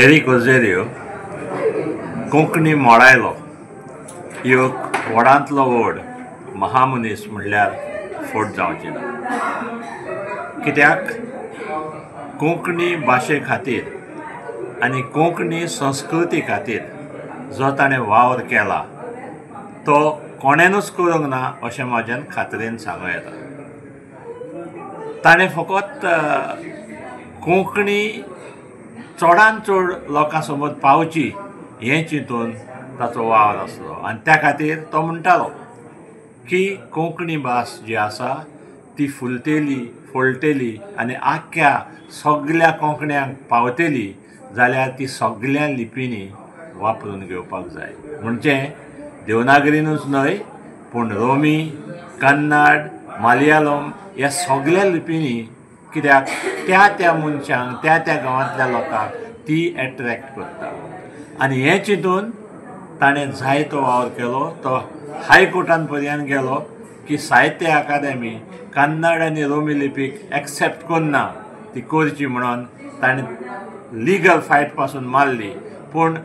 Eric Ozorio Konkani मोडायलो एक व्हडांतलो व्हड महामनीस म्हणल्यार फट जावची ना. कित्याक कोंकणी भाशे खातीर आनी कोंकणी संस्कृती खातीर जो ताणें वावर केला तो कोणेनूच करूंक ना अशें म्हज्यान खात्रेन सांगूं येता. ताणें फकत कोंकणी चडान चड लोकां समोर पावची हें चिंतून ताचो वावर आसलो आनी त्या खातीर तो म्हणटालो की कोंकणी भास जी आसा ती फुलतली फळटली आनी आख्ख्या सगल्या कोंकण्यांक पावतली जाल्यार ती सगल्या लिपींनी वापरून घेवपाक जाय. म्हणजे देवनागरीनूच न्हय पूण रोमी, कन्नड, मलयालम ह्या सगल्या लिपींनी, कित्याक त्या त्या मनशांक त्या त्या गांवांतल्या लोकांक ती एट्रॅक्ट करता. आनी हें चिंतून ताणें जायतो वावर केलो. तो हायकोर्टान पर्यंत गेलो की साहित्य अकादेमी कन्नड आनी रोमी लिपीक एक्सेप्ट करना, ती करची म्हणून ताणें लिगल फायट पासून मारली, पूण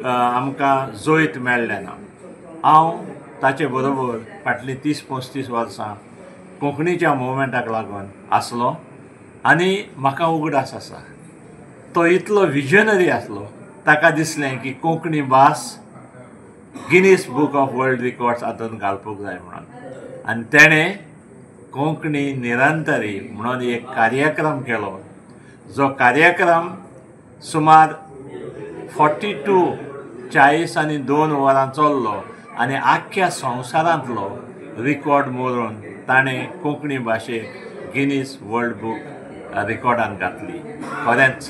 आमकां जैत मेळ्ळें ना. हांव ताचे बरोबर फाटलीं 30-35 वर्सां कोंकणीच्या मुवमेंटाक लागून आसलो आनी म्हाका उगडास आसा तो इतलो विजनरी आसलो. ताका दिसलें की कोंकणी भास Guinness book of world records हातूंत घालपाक जाय म्हणून, आनी तेणें कोंकणी निरंतरी म्हणून एक कार्यक्रम केलो, जो कार्यक्रम सुमार 42 आनी 2 वरां चल्लो आनी आख्ख्या संवसारांतलो रिकॉर्ड मोडून ताणें कोंकणी भाशेक गिनीस वर्ल्ड बूक रिकॉर्डान घातली. खरेंच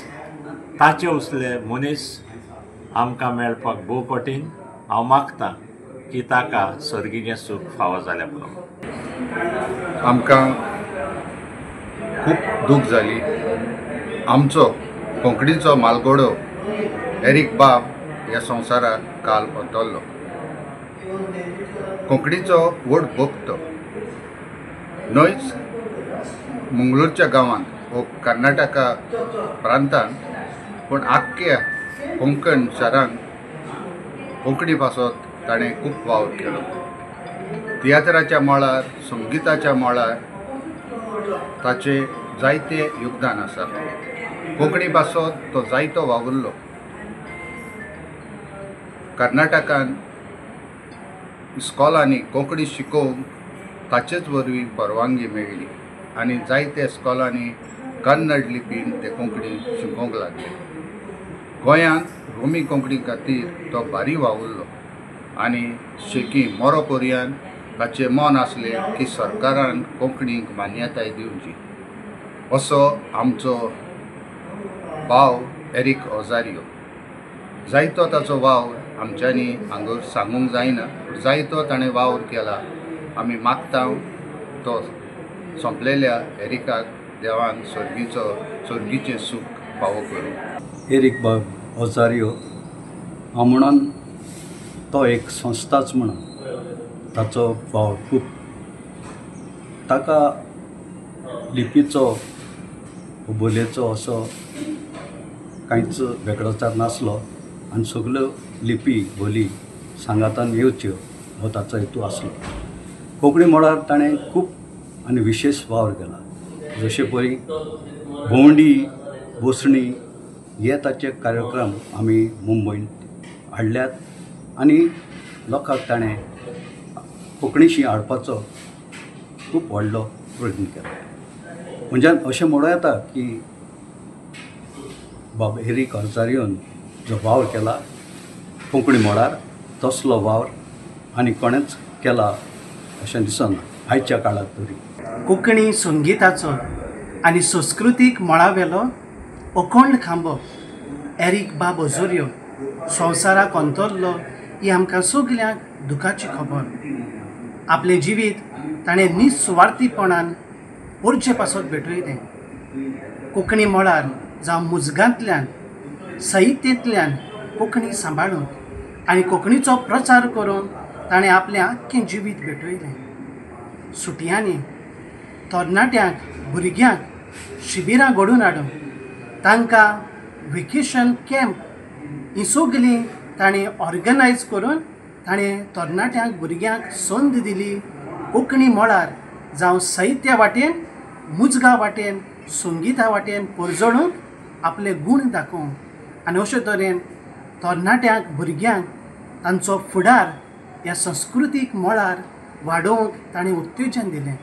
ताचे उसले मनीस आमकां मेळपाक भोव कठीण. हांव मागतां की ताका सर्गीचें सूख फावो जालें म्हणून. आमकां खूब दूख जाली. आमचो कोंकणीचो मालगोडो एरीक बाब ह्या संवसाराक काल अंतरलो. कोंकणीचो व्हड भक्त न्हयच मंगळूरच्या गांवांत वो कर्नाटका प्रांतांत, पूण आख्ख्या कोंकण शारांत कोंकणी पासत ताणें खूब वावर केलो. तियात्राच्या मळार, संगिताच्या मळार ताचें जायतें योगदान आसा. कोंकणी पासत तो जायतो वावुरलो. कर्नाटकान इस्कॉलांनी कोंकणी शिकोवंक ताचेच वरवीं परवानगी मेळ्ळी आनी जायते इस्कॉलांनी कन्नड लिपीन ते कोंकणी शिकोवंक लागले. गोंयांत रोमी कोंकणी खातीर तो भारी वावुरलो आनी शेकी मोरो पर्यंत ताचें मन आसलें की सरकारान कोंकणीक मान्यताय दिवची. असो आमचो भाव एरीक ओझारियो. जायतो ताचो वावर आमच्यांनी हांगा सांगूंक जायना, जायतो ताणें वावर केला. आमी मागता तो सोंपलेल्या एरिकाक देवान सर्गीचें सूख फावो करूं. एरीक बाब ओझारियो हांव म्हणून तो एक संस्थाच म्हणून ताचो वावर खूब. ताका लिपीचो बोलयेचो असो कांयच वेगळोचार नासलो आनी सगल्यो लिपी बोली सांगातान येवच्यो हो ताचो हेतू आसलो. कोंकणी मळार ताणें खूब आनी विशेश वावर केला. जशे परी भोंवडी, बसणी हे ताचे कार्यक्रम आमी मुंबयंत हाडल्यात आनी लोकांक ताणें कोंकणीशी हाडपाचो खूब व्हडलो प्रयत्न केला. म्हणजे अशें म्हणूं येता की बाब एरीक ओझारियोन जो वावर केला कोंकणी मळार तसलो वावर आनी कोणेंच केला अशें दिसना आयच्या काळांत तरी. कोंकणी संगिताचो आनी संस्कृतीक मळावेलो अखंड खांबो एरीक बाब ओझोरियो संवसाराक अंतरलो ही आमकां सगल्यांक दुखाची खबर. आपलें जिवीत ताणें निसुवार्थीपणान पोरचे पासत भेटयलें. कोंकणी मळार जावं मुजगांतल्यान, साहित्यांतल्यान कोंकणी सांबाळून आनी कोंकणीचो प्रचार करून ताणें आपलें आख्खें जिवीत भेटयलें. सुटयांनी तरणाट्यांक, भुरग्यांक शिबिरां घडोवन हाडून तांकां वेकेशन कॅम्प ही सगळीं ताणें ऑर्गनायज करून ताणें तरणाट्यांक भुरग्यांक संद दिली कोंकणी मळार जावं साहित्या वाटेन, मुजगा वाटेन, संगिता वाटेन परजळूंक आपले गूण दाखोवंक आनी अशे तरेन तरणाट्यांक भुरग्यांक तांचो फुडार ह्या संस्कृतीक मळार वाडोवंक ताणें उत्तेजन दिलें.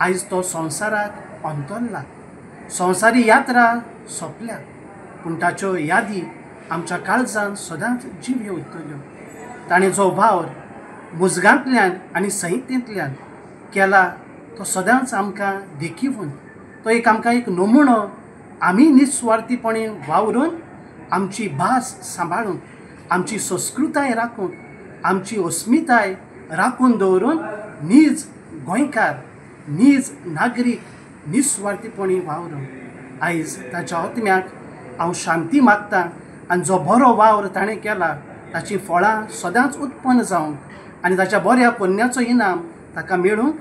आयज तो संवसाराक अंतरला, संवसारी यात्रा सोंपल्या, पूण ताच्यो यादी आमच्या काळजान सदांच जिव्यो उरतल्यो. ताणें जो वावर मुजगांतल्यान आनी साहित्यांतल्यान केला तो सदांच आमकां देखिवून तो एक आमकां एक नमुनो आमी निस्वार्थीपणे वावरून आमची भास सांबाळून, आमची संस्कृताय राखून, आमची अस्मिताय राखून दवरून नीज गोंयकार, नीज नागरीक निस्वार्थीपणी वावरून आयज ताच्या आत्म्याक हांव शांती मागता आनी जो बरो वावर ताणें केला ताचीं फळां सदांच उत्पन्न जावंक आनी ताच्या बऱ्या पुण्याचो इनाम ताका मेळूंक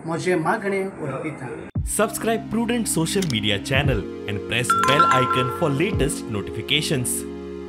म्हजें मागणें Arpita. Subscribe Prudent social media channel and press bell icon for latest notifications.